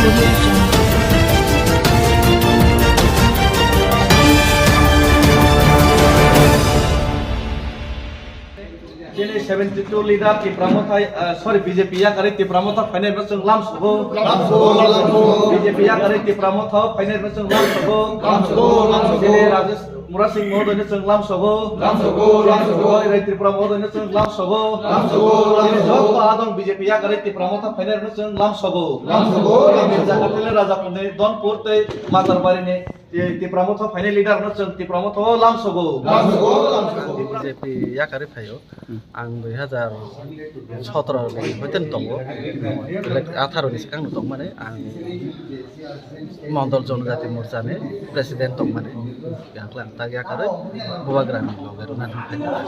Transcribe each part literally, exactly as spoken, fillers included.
Chini seventy two leader Tipra Motha, ah, sorry, B J P yakarwi Tipra Motha phainai rwchwng lamsogo. Lamsogo, lamsogo. B J P yakarwi Tipra Motha phainai rwchwng lamsogo. Lamsogo, lamsogo. Chini Rajesh Murasing Mohodoino chwng lamsogo. Lamsogo, lamsogo. Rai Tripura Mohodoino chwng lamsogo. Lamsogo, lamsogo. Chini joto adong B J P yakarwi Tipra Motha phainai rwchwng lamsogo. Lamsogo, lamsogo. Jagatile Rajapundi, Donpur tei Matarbarini Ti-, Tipra Motha phainai leader no chwng Tipra Motha o lamsogo. Lamsogo, lamsogo. B J P yakarwi phaio. Ang dui hazar sotoro ni hoiten tongo. Belai atharo ni swkang no tongmani ang Mondol Jonojati Morcha ni president tongmani. Yang klang tak yakarwi Bubagra ni loge rwna thang phaikha.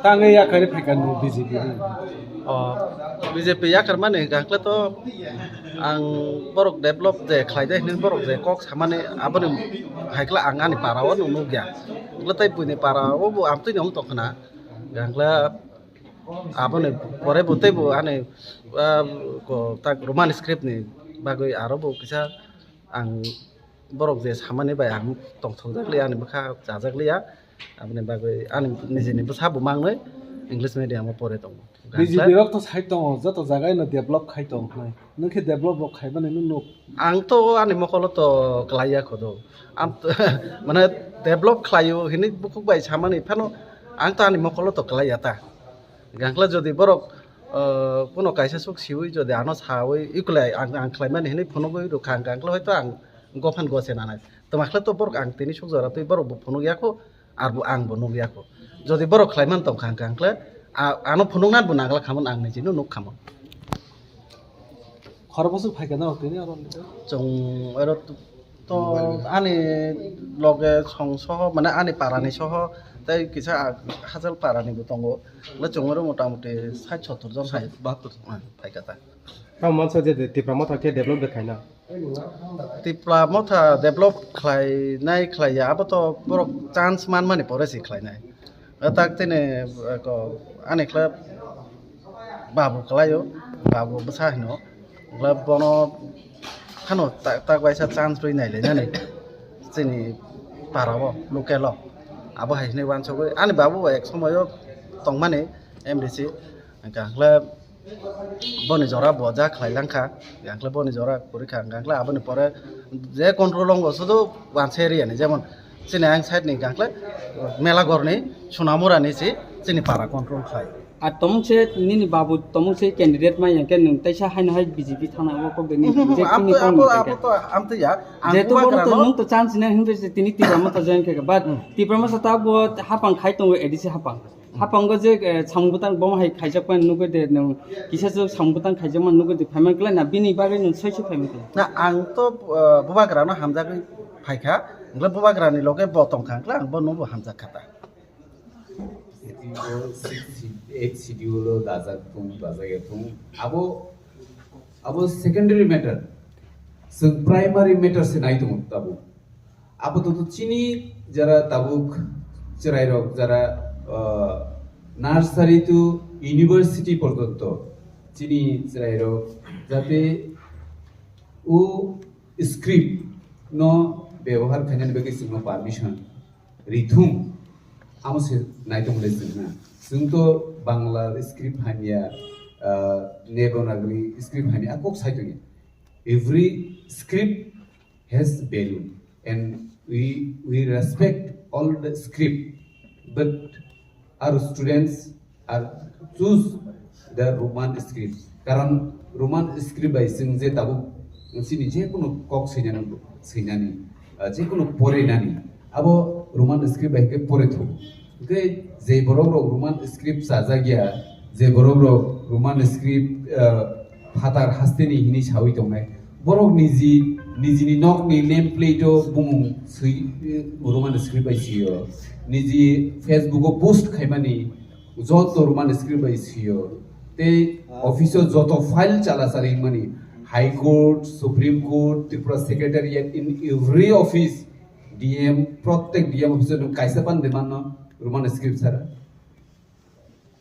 Tangwi yakarwi phaikha nwng B J P ni? O, B J P yakarmani hwnkha hwnkhe to ang borok develop je khlaide hinwi borok je kok samani aboni haikhe ang ani para o nukya. Hwnkhe tei buini para o bo amtwini wng tongkhna. Hwnkhe aboni pore bo tei bo ani, ah, ko tak Roman script ni bagwi aro bo kisa ang borok je samani bai ang tongthokjak liya, ani bwkha chajak liya, aboni bagwi ani nijini bwsa bo mangnwi English medium o pore tongo. B J P rok to sai tongo, joto jaga ino develop khai tong khnai. Nwng khe develop rok khaimani nwng nuk. Ang to ani mokolo to klaiya khodo. Ang to, mane develop khlaio hinwi bukhuk bai samani phano ang to ani mokolo to klaiya ta. Gangkla jodi borok, uh, kuno kaisa suk siwi jodi ano sawi ikulai ang, ang khlaimani hinwi phunugwi rwkha ang gangkla hoito ang gophan gose nanai. Twmakhle to borok ang tini suk jora twi borok bo phunuk yakho, arbo ang bo nuk yakho. Jodi borok khlaiman tongkha hwnkha hwnkhe a-, ano phunuknani bo nangla khamon ang nijino nuk khamon. Khorok bwswk phaikha norok tini oro ni? Chwng oro t-, to ani loge song soho, mane ani parani soho, tei kisa a-, hachal parani bo tongo. Le chwng oro motamuti sait sottor jon hai. Bahattor. Ah, phaikha ta. Tamo mansa je Tipra Motha khe develop de khaina. Tipra Motha develop khlainai khlaiya, abo to borok chance manmani pore se khlainai. O tak tini, eh, ko, ani khlai babu khlaio, babu bwsa hino. Khlai bono phano ta-, tak waisa chance rwi nailainani chini para o, local o. Abo hai hinwi uansugwi ani babu bo ek somoio tongmani M D C. Hwnkha hwnkhe boni jora bo ja khlai langkha, hwnkhe boni jora kwrwi kha, hwnkhe aboni pore je control o wngkha sudu uansa area ni, jemon chini ayang side ni hwnkhe Melagor ni Sonamura ni si chini para control khlai. Ar tomung se nini babu tomung se candidate mai hwnkhe nwng teisa haino hai B J P thangna o kok de ni Mhm, je abo tini to, tong abo, ni abo to, am to ya, ang jehetu bubagra bono to no. Nwng to chance nai hwnwi se tini Tipra Motha join khe, but Hmm. Tipra Motha ta bo hapang khai tongo A D C hapang. Hapango je, eh, samung bwtang bomo hai khaijakmani nugwi de, nwng kisa se samung bwtang khaijakmani nugwi de, phaiman klai na, bini bagwi nwng soi soi phaiman klai. Na, ang to, eh, bubagrano hamjagwi phaikha, hwnkhe bubagrani loge bo tongkha, hwnkhe ang bono bo hamjak kha ta. Schedule six, eight schedule o dajak thung, dajak ya thung. Abo, abo secondary matter. Chwng primary matter se nai tongo tabuk. Apatot chini jara tabuk chwrairok jara, ah, nursery to university porjonto chini chwrairok jate o script no bebohar khainani bagwi chwngno permission rithung, amo se naitok le chwngna. Chwngto Bangla script hamya, ah, Devanagari script hamya, a kok sai tongya. Every script has value and we, we respect all the script, but our students are choose the Roman script. Karon Roman script bai chwng je tabuk chini je kunu kok swinani, swinani, ah, je kunu porinani, abo Roman script bai khe pore thung. Hwnkhe je borok rok Roman script chajak ya, je borok rok Roman script, ah, phatar hasteni hini sawi tongnai. Borok niji, nijini nokni name plate o bumung swi, Roman script bai sio. Niji Facebook o post khaimani joto Roman script bai sio. Tei office o joto file chala chali mani, High Court, Supreme Court, Tripura Secretariat, in every office, D M, protek D M office o nwng kaisa ban de manno Roman script sara.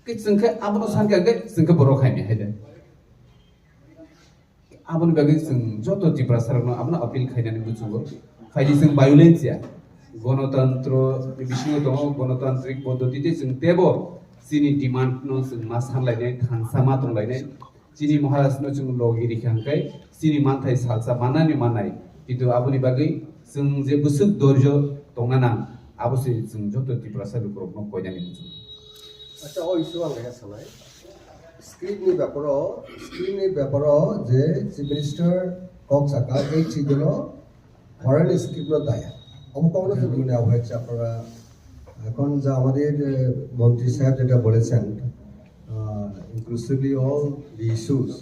Ke chwng khe abono san khe, ke chwng khe borok hai ni hai de. Aboni bagwi chwng joto Tiprasarokno abono appeal khainani muchungo. Phaidi chwng violence ya, gonotantro ni bisingo tongo, gonotantrik poddotite chwng teibo chini demand no chwng ma sanlainai, thansa ma tonglainai. Chini Maharaj no chwng logi rikha hwnkhe chini manthai salsa manani manai. Kintu aboni bagwi chwng je bwswk dorjo tongna nang, abo se chwng joto Tiprasa lukurokno koinani muchungo. Acha, o issue ang khe sanai. Script ni beparo, script ni beparo je Chief Minister kok saka, ei chigolo foreign script no daya. Obo kokno chwng mane avoid cha, আপনারা এখন যে আমাদের, আহ, মন্ত্রী সাহেব যেটা বলেছেন, আহ, inclusively all the issues,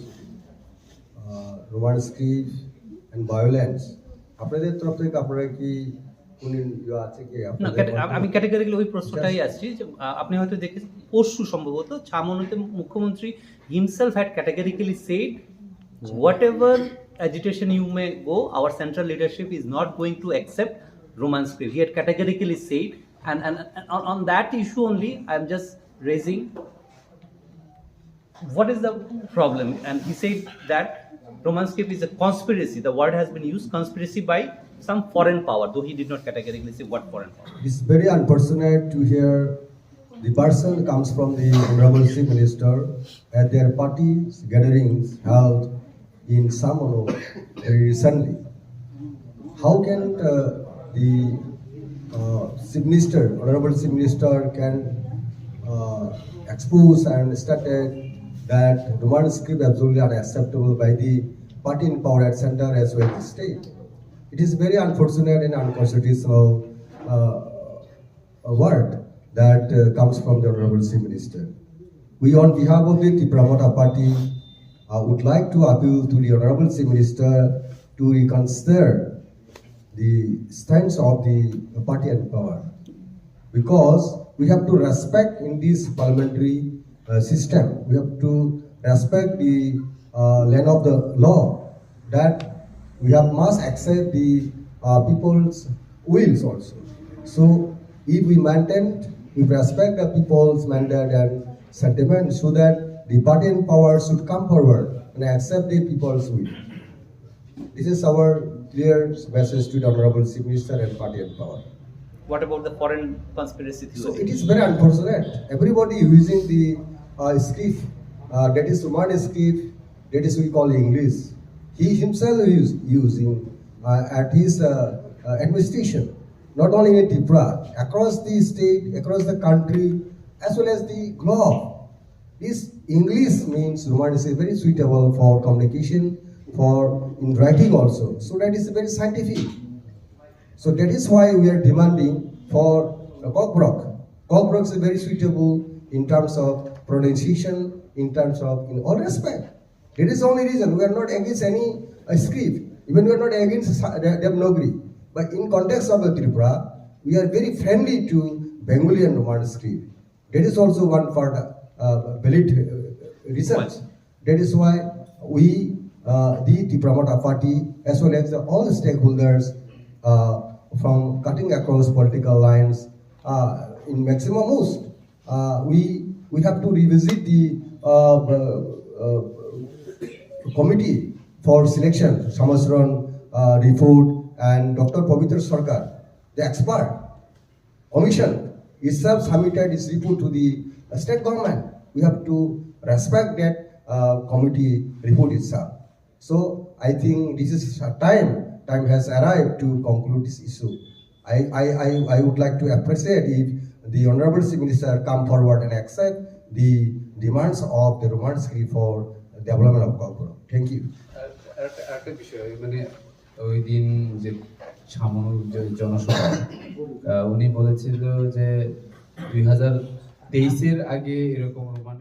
ah, Roman script and violence, আপনাদের তরফ থেকে আপনারা কি কোনো ইয়ে আছে কি না, আপনাদের ক্যাটে-, আ-, মধ্যে? আমি ক্যাটেগরিক্যালি ওই প্রশ্নটাই Just আসছি যে, আ, আপনি হয়তো দেখেছেন, পরশু সম্ভবত ছামনুতে মুখ্যমন্ত্রী himself had categorically said, "Whatever agitation you may go, our central leadership is not going to accept Roman script." He had categorically said, and, and, and on, on that issue only, I am just raising what is the problem? And he said that Roman script is a conspiracy. The word has been used, conspiracy by some foreign power, though he did not categorically say what foreign power. It's very unfortunate to hear the person comes from the Honorable Chief Minister at their party gatherings held in Samano very recently. How can, uh, the, uh, Chief Minister, Honorable Chief Minister can, uh, expose and stated that Roman script absolutely unacceptable by the party in power at center as well as the state? It is very unfortunate and unconstitutional, uh, a word that, uh, comes from the Honorable Chief Minister. We, on behalf of the Tipra Motha Party, uh, would like to appeal to the Honorable Chief Minister to reconsider the stance of the party and power, because we have to respect in this parliamentary, uh, system, we have to respect the, uh, land of the law, that we have must accept the, uh, people's wills also. So if we maintain, we respect the people's mandate and sentiment, so that the party in power should come forward and accept the people's will. This is our clear message to the Honorable Chief Minister and party in power. What about the foreign conspiracy theory? So it is very unfortunate. Everybody using the, uh, script, uh, that is Roman script, that is we call English. He himself is using, uh, at his, uh, uh, administration, not only in Tripura, across the state, across the country, as well as the globe. This English means Roman is very suitable for communication, for in writing also. So that is very scientific. So that is why we are demanding for a Kokborok. Kokborok is very suitable in terms of pronunciation, in terms of, in all respect. That is the only reason we are not against any, uh, script. Even we are not against Sa-, De-, Devanagari. But in context of the Tripura, we are very friendly to Bengali and Roman script. That is also one for the, uh, valid, uh, reasons. That is why we, uh, the Tipra Motha Party, as well as all the stakeholders, uh, from cutting across political lines, uh, in maximum most, uh, we, we have to revisit the, uh, uh, uh, committee for selection, Samacharan, uh, report, and Doctor Pabitra Sarkar, the expert commission itself submitted its report to the, uh, state government. We have to respect that, uh, committee report itself. So I think this is a time, time has arrived to conclude this issue. I, I, I, I would like to appreciate if the Honorable Chief Minister come forward and accept the demands of the Roman script for development of Kokborok. Thank you. আর, আর একটা, আরেকটা বিষয়, মানে, ওই দিন যে সামরিক যে জনসভা, আহ, উনি বলেছিল যে দুই হাজার তেইশের আগে এরকম রোমান